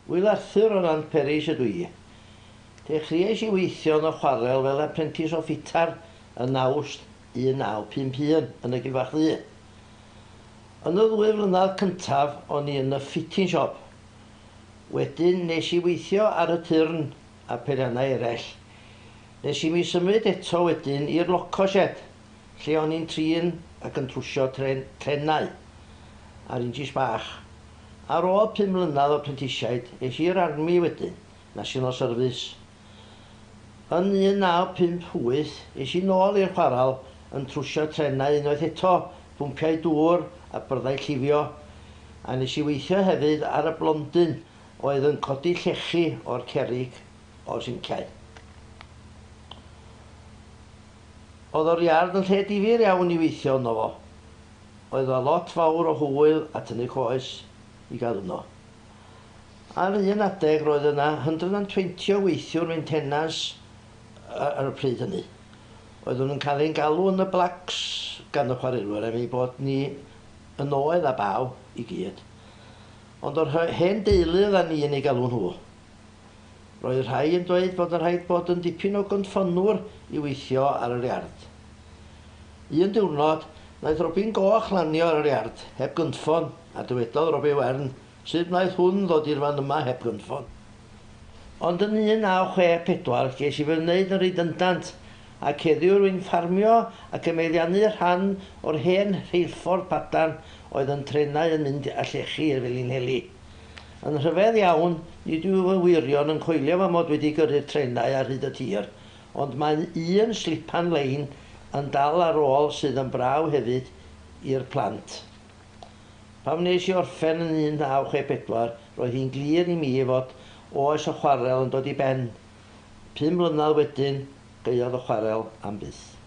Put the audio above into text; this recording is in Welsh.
Wil Arthur o Nant Peris ydw i. Dechreuais i weithio yn y chwarel fel aprentis o ffitar yn Awst 1951 yn y Gilfach Ddu. Yn y ddwy flynedd cyntaf o'n i yn y fitting shop. Wedyn nes i weithio ar y turn a peiriannau eraill. Nes i mi symud eto wedyn i'r loco shed lle o'n i'n trin ac yn trwsio tren, trenau ar injis bach. Ar ôl 5 mlynedd o prentisiaid, es i'r army wedyn, National Service. Yn 1958, es i nôl i'r chwaral yn trwsio trenau unwaith eto, pwmpiau dŵr a byrddau llifio. A nes i weithio hefyd ar y blondyn oedd yn codi llechi o'r cerrig o'r sinciau. Oedd o'r iard yn lle difyr iawn i weithio yno fo. Oedd o lot fawr o hwyl a tynnu coes i gael yno. Ar un adeg roedd yna 120 o weithiwr maintenance ar y pryd hynny. Oeddwn yn cael ein galw yn y blacks gan y chwarelwyr am ei bod ni yn oed a baw i gyd. Ond o'r hen deulu oeddan ni yn ei galw nhw. Roedd rhai yn dweud bod yn rhaid bod yn dipyn o gynffonwr i weithio ar yr iard. Un diwrnod, wnaeth Robin Goch lanio ar yr iard, heb gynffon, a dywedodd Robbie Wern, "Sut wnaeth hwn ddod i'r fan yma heb gynffon?" Ond yn 1964, ges i fy wneud yn redundant, ac heddiw rwy'n ffarmio ac yn meddiannu rhan o'r hen rheilffordd Padarn oedd yn trenau yn mynd â llechi i'r Felinheli. Yn rhyfedd iawn, nid yw fy wyrion yn coelio fy mod wedi gyrru'r trenau ar hyd y tir, ond mae un slipan lein yn dal ar ôl sydd yn brawf hefyd i'r plant. Pan wnes i orffen yn 1964, roedd hi'n glir i mi fod oes y chwarel yn dod i ben. 5 mlynedd wedyn, gaeodd y chwarel am byth.